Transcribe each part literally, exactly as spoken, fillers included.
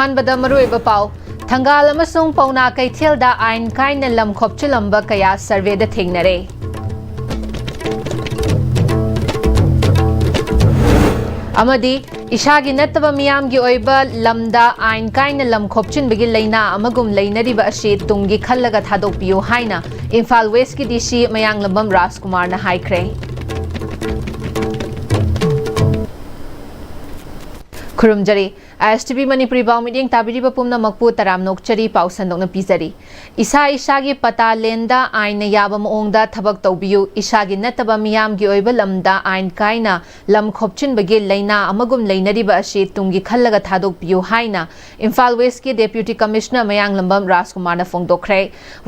ꯑꯍꯥꯟꯕꯗ ꯃꯔꯨꯑꯣꯏꯕ ꯄꯥꯎ, ꯊꯪꯒꯥꯜ ꯑꯃꯁꯨꯡ ꯄꯥꯎꯅꯥ ꯀꯩꯊꯦꯜꯗ ꯑꯥꯏꯟ ꯀꯥꯏꯅ ꯂꯝ ꯈꯣꯞꯆꯤꯜꯂꯝꯕ ꯀꯌꯥ ꯁꯔꯚꯦꯗ ꯊꯦꯡꯅꯔꯦ꯫ ꯑꯃꯗꯤ ꯏꯁꯥꯒꯤ ꯅꯠꯇꯕ ꯃꯤꯌꯥꯝꯒꯤ ꯑꯣꯏꯕ ꯂꯝꯗ ꯑꯥꯏꯟ ꯀꯥꯏꯅ ꯂꯝ ꯈꯣꯞꯆꯤꯟꯕꯒꯤ ꯂꯩꯅꯥ ꯑꯃꯒꯨꯝ ꯂꯩꯅꯔꯤꯕ ꯑꯁꯤ ꯇꯨꯡꯒꯤ ꯈꯜꯂꯒ ꯊꯥꯗꯣꯛꯄꯤꯌꯨ ꯍꯥꯏꯅ ꯏꯝꯐꯥꯜ ꯋꯦꯁꯀꯤ ꯗꯤ ꯁꯤ ꯃꯌꯥꯡꯂꯝꯕꯝ ꯔꯥꯖꯀꯨꯃꯥꯔꯅ ꯍꯥꯏꯈ꯭ꯔꯦ꯫ ꯈꯨꯔꯨꯝꯖꯔꯤ꯫ ꯑꯥꯏ ꯑꯦꯁ ꯇꯤ ꯚꯤ ꯃꯅꯤꯄꯨꯔꯤ ꯄꯥꯎ ꯃꯤꯠꯌꯦꯡ ꯇꯥꯕꯤꯔꯤꯕ ꯄꯨꯝꯅꯃꯛꯄꯨ ꯇꯔꯥꯝꯅ ꯑꯣꯛꯆꯔꯤ꯫ ꯄꯥꯎ ꯁꯟꯗꯣꯛꯅ ꯄꯤꯖꯔꯤ꯫ ꯏꯁꯥ ꯏꯁꯥꯒꯤ ꯄꯇꯥ ꯂꯦꯟꯗ ꯑꯥꯏꯟꯅ ꯌꯥꯕ ꯃꯑꯣꯡꯗ ꯊꯕꯛ ꯇꯧꯕꯤꯌꯨ꯫ ꯏꯁꯥꯒꯤ ꯅꯠꯇꯕ ꯃꯤꯌꯥꯝꯒꯤ ꯑꯣꯏꯕ ꯂꯝꯗ ꯑꯥꯏꯟ ꯀꯥꯏꯅ ꯂꯝ ꯈꯣꯞꯆꯤꯟꯕꯒꯤ ꯂꯩꯅꯥ ꯑꯃꯒꯨꯝ ꯂꯩꯅꯔꯤꯕ ꯑꯁꯤ ꯇꯨꯡꯒꯤ ꯈꯜꯂꯒ ꯊꯥꯗꯣꯛꯄꯤꯌꯨ ꯍꯥꯏꯅ ꯏꯝꯐꯥꯜ ꯋꯦꯁꯀꯤ ꯗꯦꯄ꯭ꯌꯨꯇꯤ ꯀꯃꯤꯁꯅꯔ ꯃꯌꯥꯡꯂꯝꯕꯝ ꯔꯥꯖꯀꯨꯃꯥꯔꯅ ꯐꯣꯡꯗꯣꯛꯈ꯭ꯔꯦ꯫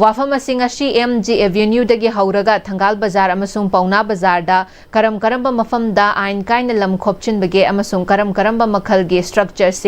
ꯋꯥꯐꯝ ꯑꯁꯤ ꯉꯁꯤ ꯑꯦꯝ ꯖꯤ ꯑꯦꯚꯦꯅ꯭ꯌꯨꯗꯒꯤ ꯍꯧꯔꯒ ꯊꯪꯒꯥꯜ ꯕꯖꯥꯔ ꯑꯃꯁꯨꯡ ꯄꯥꯎꯅꯥ ꯕꯖꯥꯔꯗ ꯀꯔꯝ ꯀꯔꯝꯕ ꯃꯐꯝꯗ ꯑꯥꯏꯟ ꯀꯥꯏꯅ ꯂꯝ ꯈꯣꯞꯆꯤꯟꯕꯒꯦ ꯑꯃꯁꯨꯡ ꯀꯔꯝ ꯀꯔꯝꯕ ꯃꯈꯜꯒꯤ ꯁ꯭ꯇ꯭ꯔꯛꯆꯔꯁꯤꯡ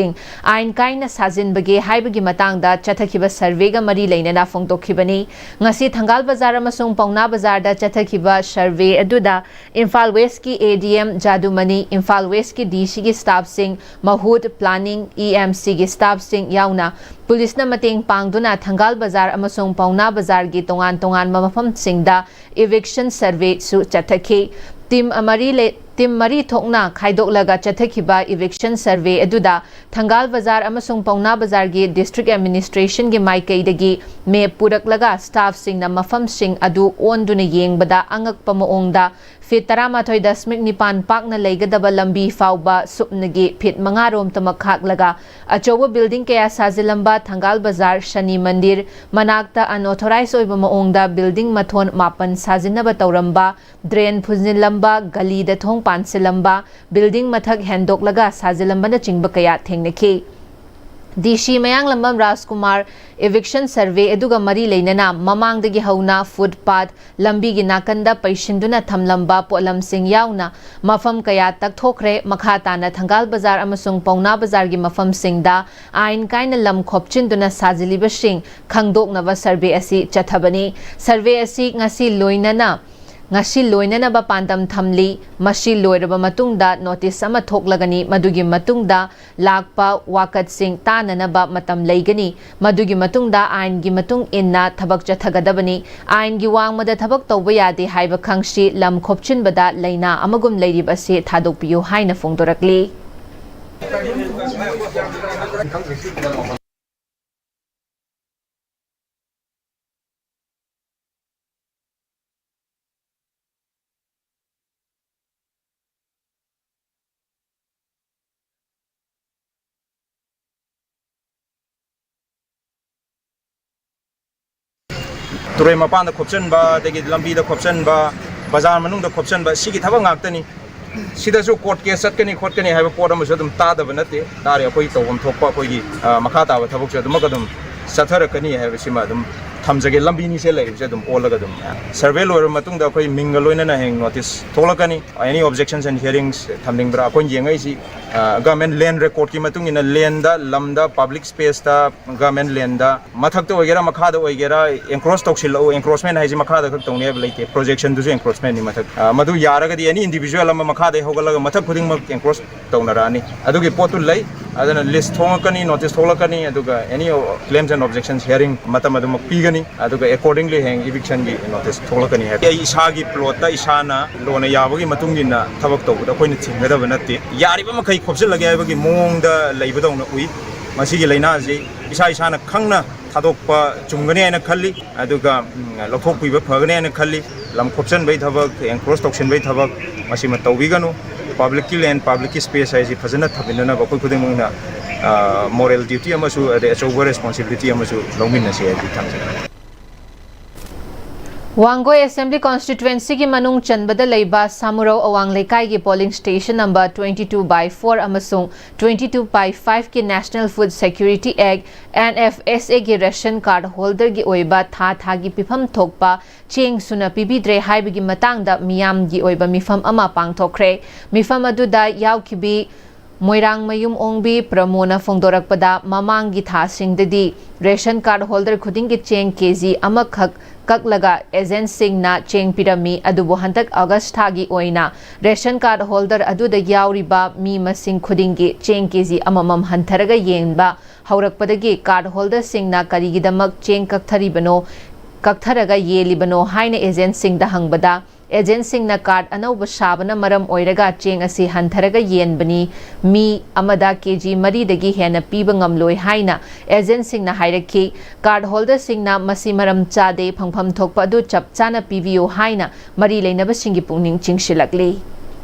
ꯑꯥꯏꯟ ꯀꯥꯏꯅ ꯁꯥꯖꯤꯟꯕꯒꯦ ꯍꯥꯏꯕꯒꯤ ꯃꯇꯥꯡꯗ ꯆꯠꯊꯈꯤꯕ ꯁꯔꯚꯦꯒ ꯃꯔꯤ ꯂꯩꯅꯅ ꯐꯣꯡꯗꯣꯛꯈꯤꯕꯅꯤ꯫ ꯉꯁꯤ ꯊꯪꯒꯥꯜ ꯕꯖꯥꯔ ꯑꯃꯁꯨꯡ ꯄꯥꯎꯅꯥ ꯕꯖꯥꯔꯗ ꯆꯠꯊꯈꯤꯕ ꯁꯔꯚꯦ ꯑꯗꯨꯗ ꯏꯝꯐꯥꯜ ꯋꯦꯁꯀꯤ ꯑꯦ ꯗꯤ ꯑꯦꯝ ꯖꯥꯗꯨꯃꯅꯤ, ꯏꯝꯐꯥꯜ ꯋꯦꯁꯀꯤ ꯗꯤ ꯁꯤꯒꯤ ꯁ꯭ꯇꯥꯐꯁꯤꯡ, ꯃꯍꯨꯠ, ꯄ꯭ꯂꯥꯅꯤꯡ, ꯏ ꯑꯦꯝ ꯁꯤꯒꯤ ꯁ꯭ꯇꯥꯐꯁꯤꯡ ꯌꯥꯎꯅ ꯄꯨꯂꯤꯁꯅ ꯃꯇꯦꯡ ꯄꯥꯡꯗꯨꯅ ꯊꯪꯒꯥꯜ ꯕꯖꯥꯔ ꯑꯃꯁꯨꯡ ꯄꯥꯎꯅꯥ ꯕꯖꯥꯔꯒꯤ ꯇꯣꯉꯥꯟ ꯇꯣꯉꯥꯟꯕ ꯃꯐꯝꯁꯤꯡꯗ ꯏꯚꯤꯛꯁꯟ ꯁꯔꯚꯦꯁꯨ ꯆꯠꯊꯈꯤ꯫ ꯇꯤꯝ ꯃꯔꯤ ꯂꯩ-, ꯇꯤꯝ ꯃꯔꯤ ꯊꯣꯛꯅ ꯈꯥꯏꯗꯣꯛꯂꯒ ꯆꯠꯊꯈꯤꯕ ꯏꯚꯤꯛꯁꯟ ꯁꯔꯚꯦ ꯑꯗꯨꯗ ꯊꯪꯒꯥꯜ ꯕꯖꯥꯔ ꯑꯃꯁꯨꯡ ꯄꯥꯎꯅꯥ ꯕꯖꯥꯔꯒꯤ ꯗꯤꯁꯇ꯭ꯔꯤꯛ ꯑꯦꯗꯃꯤꯅꯤꯁꯇ꯭ꯔꯦꯁꯟꯒꯤ ꯃꯥꯏꯀꯩꯗꯒꯤ ꯃꯦꯞ ꯄꯨꯔꯛꯂꯒ ꯁ꯭ꯇꯥꯐꯁꯤꯡꯅ ꯃꯐꯝꯁꯤꯡ ꯑꯗꯨ ꯑꯣꯟꯗꯨꯅ ꯌꯦꯡꯕꯗ ꯑꯉꯛꯄ ꯃꯑꯣꯡꯗ ꯐꯤꯠ ꯇꯔꯥꯃꯥꯊꯣꯏ ꯗꯁꯃꯤꯛ ꯅꯤꯄꯥꯟ ꯄꯥꯛꯅ ꯂꯩꯒꯗꯕ ꯂꯝꯕꯤ ꯐꯥꯎꯕ ꯁꯨꯞꯅꯒꯤ ꯐꯤꯠ ꯃꯉꯥ ꯔꯣꯝꯇꯃꯛ ꯈꯥꯛꯂꯒ ꯑꯆꯧꯕ ꯕꯤꯜꯗꯤꯡ ꯀꯌꯥ ꯁꯥꯖꯤꯜꯂꯝꯕ ꯊꯪꯒꯥꯜ ꯕꯖꯥꯔ ꯁꯅꯤ ꯃꯟꯗꯤꯔ ꯃꯅꯥꯛꯇ ꯑꯟꯑꯣꯊꯣꯔꯥꯏꯖ ꯑꯣꯏꯕ ꯃꯑꯣꯡꯗ ꯕꯤꯜꯗꯤꯡ ꯃꯊꯣꯟ ꯃꯥꯄꯟ ꯁꯥꯖꯤꯟꯅꯕ ꯇꯧꯔꯝꯕ, ꯗ꯭ꯔꯦꯟ ꯐꯨꯖꯤꯜꯂꯝꯕ, ꯒꯂꯤꯗ ꯊꯣꯡ ꯄꯥꯟꯁꯤꯜꯂꯝꯕ, ꯕꯤꯜꯗꯤꯡ ꯃꯊꯛ ꯍꯦꯟꯗꯣꯛꯂꯒ ꯁꯥꯖꯤꯜꯂꯝꯕꯅꯆꯤꯡꯕ ꯀꯌꯥ ꯊꯦꯡꯅꯈꯤ꯫ ꯗꯤ ꯁꯤ ꯃꯌꯥꯡꯂꯝꯕꯝ ꯔꯥꯖꯀꯨꯃꯥꯔ ꯏꯚꯤꯛꯁꯟ ꯁꯔꯚꯦ ꯑꯗꯨꯒ ꯃꯔꯤ ꯂꯩꯅꯅ ꯃꯃꯥꯡꯗꯒꯤ ꯍꯧꯅ ꯐꯨꯠꯄꯥꯠ, ꯂꯝꯕꯤꯒꯤ ꯅꯥꯀꯟꯗ ꯄꯩꯁꯤꯟꯗꯨꯅ ꯊꯝꯂꯝꯕ ꯄꯣꯠꯂꯝꯁꯤꯡ ꯌꯥꯎꯅ ꯃꯐꯝ ꯀꯌꯥ ꯇꯛꯊꯣꯛꯈ꯭ꯔꯦ꯫ ꯃꯈꯥ ꯇꯥꯅ ꯊꯪꯒꯥꯜ ꯕꯖꯥꯔ ꯑꯃꯁꯨꯡ ꯄꯥꯎꯅꯥ ꯕꯖꯥꯔꯒꯤ ꯃꯐꯝꯁꯤꯡꯗ ꯑꯥꯏꯟ ꯀꯥꯏꯅ ꯂꯝ ꯈꯣꯞꯆꯤꯟꯗꯨꯅ ꯁꯥꯖꯤꯜꯂꯤꯕꯁꯤꯡ ꯈꯪꯗꯣꯛꯅꯕ ꯁꯔꯚꯦ ꯑꯁꯤ ꯆꯠꯊꯕꯅꯤ꯫ ꯁꯔꯚꯦ ꯑꯁꯤ ꯉꯁꯤ ꯂꯣꯏꯅꯅ ꯉꯁꯤ ꯂꯣꯏꯅꯅꯕ ꯄꯥꯟꯗꯝ ꯊꯝꯂꯤ꯫ ꯃꯁꯤ ꯂꯣꯏꯔꯕ ꯃꯇꯨꯡꯗ ꯅꯣꯇꯤꯁ ꯑꯃ ꯊꯣꯛꯂꯒꯅꯤ꯫ ꯃꯗꯨꯒꯤ ꯃꯇꯨꯡꯗ ꯂꯥꯛꯄ ꯋꯥꯀꯠꯁꯤꯡ ꯇꯥꯅꯅꯕ ꯃꯇꯝ ꯂꯩꯒꯅꯤ꯫ ꯃꯗꯨꯒꯤ ꯃꯇꯨꯡꯗ ꯑꯥꯏꯟꯒꯤ ꯃꯇꯨꯡ ꯏꯟꯅ ꯊꯕꯛ ꯆꯠꯊꯒꯗꯕꯅꯤ꯫ ꯑꯥꯏꯟꯒꯤ ꯋꯥꯡꯃꯗ ꯊꯕꯛ ꯇꯧꯕ ꯌꯥꯗꯦ ꯍꯥꯏꯕ ꯈꯪꯁꯤ꯫ ꯂꯝ ꯈꯣꯞꯆꯤꯟꯕꯗ ꯂꯩꯅꯥ ꯑꯃꯒꯨꯝ ꯂꯩꯔꯤꯕ ꯑꯁꯤ ꯊꯥꯗꯣꯛꯄꯤꯌꯨ ꯍꯥꯏꯅ ꯐꯣꯡꯗꯣꯔꯛꯂꯤ꯫ ꯇꯨꯔꯦꯜ ꯃꯄꯥꯟꯗ ꯈꯣꯞꯆꯟꯕ, ꯑꯗꯒꯤ ꯂꯝꯕꯤꯗ ꯈꯣꯞꯆꯟꯕ, ꯕꯖꯥꯔ ꯃꯅꯨꯡꯗ ꯈꯣꯞꯆꯟꯕ, ꯁꯤꯒꯤ ꯊꯕꯛ ꯉꯥꯛꯇꯅꯤ꯫ ꯁꯤꯗꯁꯨ ꯀꯣꯔꯠ ꯀꯦꯁ ꯆꯠꯀꯅꯤ ꯈꯣꯠꯀꯅꯤ ꯍꯥꯏꯕ ꯄꯣꯠ ꯑꯃꯁꯨ ꯑꯗꯨꯝ ꯇꯥꯗꯕ ꯅꯠꯇꯦ꯫ ꯇꯥꯔꯦ, ꯑꯩꯈꯣꯏ ꯇꯧꯐꯝ ꯊꯣꯛꯄ ꯑꯩꯈꯣꯏꯒꯤ, ꯑ, ꯃꯈꯥ ꯇꯥꯕ ꯊꯕꯛꯁꯨ ꯑꯗꯨꯃꯛ ꯑꯗꯨꯝ ꯆꯠꯊꯔꯛꯀꯅꯤ ꯍꯥꯏꯕꯁꯤꯃ ꯑꯗꯨꯝ ꯊꯝꯖꯒꯦ꯫ ꯂꯝꯕꯤꯅꯤ ꯁꯦ ꯂꯩꯔꯤꯕꯁꯦ ꯑꯗꯨꯝ ꯑꯣꯜꯂꯒ ꯑꯗꯨꯝ꯫ ꯁꯔꯚꯦ ꯂꯣꯏꯔꯕ ꯃꯇꯨꯡꯗ ꯑꯩꯈꯣꯏ ꯃꯤꯡꯒ ꯂꯣꯏꯅꯅ ꯍꯌꯦꯡ ꯅꯣꯇꯤꯁ ꯊꯣꯛꯂꯛꯀꯅꯤ꯫ Any objections and hearings ꯊꯝꯅꯤꯡꯕ꯭ꯔꯥ? ꯑꯩꯈꯣꯏꯅ ꯌꯦꯡꯉꯛꯏꯁꯤ, ꯑ, ꯒꯚꯔꯟꯃꯦꯟ ꯂꯦꯟ ꯔꯦꯀꯣꯔꯠꯀꯤ ꯃꯇꯨꯡ ꯏꯟꯅ ꯂꯦꯟꯗ, ꯂꯝꯗ, ꯄꯕ꯭ꯂꯤꯛ ꯁ꯭ꯄꯦꯁꯇ, ꯒꯚꯔꯟꯃꯦꯟ ꯂꯦꯟꯗ, ꯃꯊꯛꯇ ꯑꯣꯏꯒꯦꯔꯥ ꯃꯈꯥꯗ ꯑꯣꯏꯒꯦꯔꯥ, ꯑꯦꯟꯀ꯭ꯔꯣꯁ ꯇꯧꯁꯤꯜꯂꯛꯎ꯫ ꯑꯦꯟꯀ꯭ꯔꯣꯁꯃꯦꯟ ꯍꯥꯏꯁꯤ ꯃꯈꯥꯗ ꯈꯛ ꯇꯧꯅꯤ ꯍꯥꯏꯕ ꯂꯩꯇꯦ꯫ ꯄ꯭ꯔꯣꯖꯦꯛꯁꯟꯗꯨꯁꯨ ꯑꯦꯟꯀ꯭ꯔꯣꯁꯃꯦꯟꯅꯤ ꯃꯊꯛ꯫ ꯑ, ꯃꯗꯨ ꯌꯥꯔꯒꯗꯤ ꯑꯦꯅꯤ ꯏꯟꯗꯤꯚꯤꯖꯨꯋꯦꯜ ꯑꯃ ꯃꯈꯥꯗꯒꯤ ꯍꯧꯒꯠꯂꯒ ꯃꯊꯛ ꯈꯨꯗꯤꯡꯃꯛ ꯑꯦꯟꯀ꯭ꯔꯣꯁ ꯇꯧꯅꯔꯛꯑꯅꯤ꯫ ꯑꯗꯨꯒꯤ ꯄꯣꯠꯇꯨ ꯂꯩ꯫ ꯑꯗꯨꯅ ꯂꯤꯁ ꯊꯣꯡꯂꯛꯀꯅꯤ, ꯅꯣꯇꯤꯁ ꯊꯣꯛꯂꯛꯀꯅꯤ, ꯑꯗꯨꯒ ꯑꯦꯅꯤ ꯀ꯭ꯂꯦꯝꯁ ꯑꯦꯟ ꯑꯣꯕꯖꯦꯛꯁꯟꯁ ꯍꯤꯌꯥꯔꯤꯡ ꯃꯇꯝ ꯑꯗꯨꯃꯛ ꯄꯤꯒꯅꯤ꯫ ꯑꯗꯨꯒ ꯑꯦꯀꯣꯔꯗꯤꯡꯂꯤ ꯍꯌꯦꯡ ꯏꯚꯤꯛꯁꯟꯒꯤ ꯅꯣꯇꯤꯁ ꯊꯣꯛꯂꯛꯀꯅꯤ ꯍꯥꯏꯕ꯫ ꯑꯩ ꯏꯁꯥꯒꯤ ꯄ꯭ꯂꯣꯠꯇ ꯏꯁꯥꯅ ꯂꯣꯅ ꯌꯥꯕꯒꯤ ꯃꯇꯨꯡ ꯏꯟꯅ ꯊꯕꯛ ꯇꯧꯕꯗ ꯑꯩꯈꯣꯏꯅ ꯊꯤꯡꯒꯗꯕ ꯅꯠꯇꯦ꯫ ꯌꯥꯔꯤꯕ ꯃꯈꯩ ꯈꯣꯞꯆꯤꯜꯂꯒꯦ ꯍꯥꯏꯕꯒꯤ ꯃꯑꯣꯡꯗ ꯂꯩꯕꯗꯧꯅ ꯎꯏ꯫ ꯃꯁꯤꯒꯤ ꯂꯥꯏꯅꯥꯁꯤ ꯏꯁꯥ ꯏꯁꯥꯅ ꯈꯪꯅ ꯊꯥꯗꯣꯛꯄ ꯆꯨꯝꯒꯅꯤ ꯍꯥꯏꯅ ꯈꯜꯂꯤ꯫ ꯑꯗꯨꯒ, ꯎꯝ, ꯂꯧꯊꯣꯛꯄꯤꯕ ꯐꯒꯅꯤ ꯍꯥꯏꯅ ꯈꯜꯂꯤ꯫ ꯂꯝ ꯈꯣꯞꯆꯟꯕꯒꯤ ꯊꯕꯛ, ꯑꯦꯟꯀ꯭ꯔꯣꯁ ꯇꯧꯁꯤꯟꯕꯒꯤ ꯊꯕꯛ, ꯃꯁꯤꯃ ꯇꯧꯕꯤꯒꯅꯨ꯫ ꯄꯕ꯭ꯂꯤꯛꯀꯤ ꯂꯦꯟ, ꯄꯕ꯭ꯂꯤꯛꯀꯤ ꯁ꯭ꯄꯦꯁ ꯍꯥꯏꯁꯤ ꯐꯖꯅ ꯊꯝꯃꯤꯟꯅꯅꯕ ꯑꯩꯈꯣꯏ ꯈꯨꯗꯤꯡꯃꯛꯅ, ꯑ, ꯃꯣꯔꯦꯜ ꯗ꯭ꯌꯨꯇꯤ ꯑꯃꯁꯨ, ꯑꯗꯩ ꯑꯆꯧꯕ ꯔꯦꯁꯄꯣꯟꯁꯤꯕꯤꯂꯤꯇꯤ ꯑꯃꯁꯨ ꯂꯧꯃꯤꯟꯅꯁꯤ ꯍꯥꯏꯕꯗꯤ ꯊꯝꯖꯒꯦ꯫ ꯋꯥꯡꯒꯣꯏ ꯑꯦꯁꯦꯝꯕ꯭ꯂꯤ ꯀꯣꯟꯁꯇꯤꯇ꯭ꯋꯦꯟꯁꯤꯒꯤ ꯃꯅꯨꯡ ꯆꯟꯕꯗ ꯂꯩꯕ ꯁꯥꯃꯨꯔꯧ ꯑꯋꯥꯡ ꯂꯩꯀꯥꯏꯒꯤ polling station number twenty two by four ꯑꯃꯁꯨꯡ twenty two by five ꯀꯤ National Food Security Act, N F S A ꯒꯤ ꯔꯦꯁꯟ ꯀꯥꯔꯗ ꯍꯣꯜꯗꯔꯒꯤ ꯑꯣꯏꯕ ꯊꯥ ꯊꯥꯒꯤ ꯄꯤꯐꯝ ꯊꯣꯛꯄ ꯆꯦꯡ ꯁꯨꯅ ꯄꯤꯕꯤꯗ꯭ꯔꯦ ꯍꯥꯏꯕꯒꯤ ꯃꯇꯥꯡꯗ ꯃꯤꯌꯥꯝꯒꯤ ꯑꯣꯏꯕ ꯃꯤꯐꯝ ꯑꯃ ꯄꯥꯡꯊꯣꯛꯈ꯭ꯔꯦ꯫ ꯃꯤꯐꯝ ꯑꯗꯨꯗ ꯌꯥꯎꯈꯤꯕꯤ ꯃꯣꯏꯔꯥꯡꯃꯌꯨꯝ ꯑꯣꯡꯕꯤ ꯄ꯭ꯔꯃꯣꯅ ꯐꯣꯡꯗꯣꯔꯛꯄꯗ, ꯃꯃꯥꯡꯒꯤ ꯊꯥꯁꯤꯡꯗꯗꯤ ꯔꯦꯁꯟ ꯀꯥꯔꯗ ꯍꯣꯜꯗꯔ ꯈꯨꯗꯤꯡꯒꯤ ꯆꯦꯡ ꯀꯦ ꯖꯤ ꯑꯃꯈꯛ ꯀꯛꯂꯒ ꯑꯦꯖꯦꯟꯁꯤꯡꯅ ꯆꯦꯡ ꯄꯤꯔꯝꯃꯤ꯫ ꯑꯗꯨꯕꯨ ꯍꯟꯗꯛ ꯑꯣꯒꯁ ꯊꯥꯒꯤ ꯑꯣꯏꯅ ꯔꯦꯁꯟ ꯀꯥꯔꯗ ꯍꯣꯜꯗꯔ ꯑꯗꯨꯗ ꯌꯥꯎꯔꯤꯕ ꯃꯤ ꯃꯁꯤꯡ ꯈꯨꯗꯤꯡꯒꯤ ꯆꯦꯡ ꯀꯦ ꯖꯤ ꯑꯃꯃꯝ ꯍꯟꯊꯔꯒ ꯌꯦꯟꯕ ꯍꯧꯔꯛꯄꯗꯒꯤ ꯀꯥꯔꯗ ꯍꯣꯜꯗꯔꯁꯤꯡꯅ ꯀꯔꯤꯒꯤꯗꯃꯛ ꯆꯦꯡ ꯀꯛꯊꯔꯤꯕꯅꯣ, ꯀꯛꯊꯔꯒ ꯌꯦꯜꯂꯤꯕꯅꯣ ꯍꯥꯏꯅ ꯑꯦꯖꯦꯟꯁꯤꯡꯗ ꯍꯪꯕꯗ, ꯑꯦꯖꯦꯟꯁꯤꯡꯅ ꯀꯥꯔꯗ ꯑꯅꯧꯕ ꯁꯥꯕꯅ ꯃꯔꯝ ꯑꯣꯏꯔꯒ ꯆꯦꯡ ꯑꯁꯤ ꯍꯟꯊꯔꯒ ꯌꯦꯟꯕꯅꯤ, ꯃꯤ ꯑꯃꯗ ꯀꯦ ꯖꯤ ꯃꯔꯤꯗꯒꯤ ꯍꯦꯟꯅ ꯄꯤꯕ ꯉꯝꯂꯣꯏ ꯍꯥꯏꯅ ꯑꯦꯖꯦꯟꯁꯤꯡꯅ ꯍꯥꯏꯔꯛꯈꯤ꯫ ꯀꯥꯔꯗ ꯍꯣꯜꯗꯔꯁꯤꯡꯅ ꯃꯁꯤ ꯃꯔꯝ ꯆꯥꯗꯦ, ꯐꯪꯐꯝ ꯊꯣꯛꯄ ꯑꯗꯨ ꯆꯞ ꯆꯥꯅ ꯄꯤꯕꯤꯌꯨ ꯍꯥꯏꯅ ꯃꯔꯤ ꯂꯩꯅꯕꯁꯤꯡꯒꯤ ꯄꯨꯛꯅꯤꯡ ꯆꯤꯡꯁꯤꯜꯂꯛꯂꯤ꯫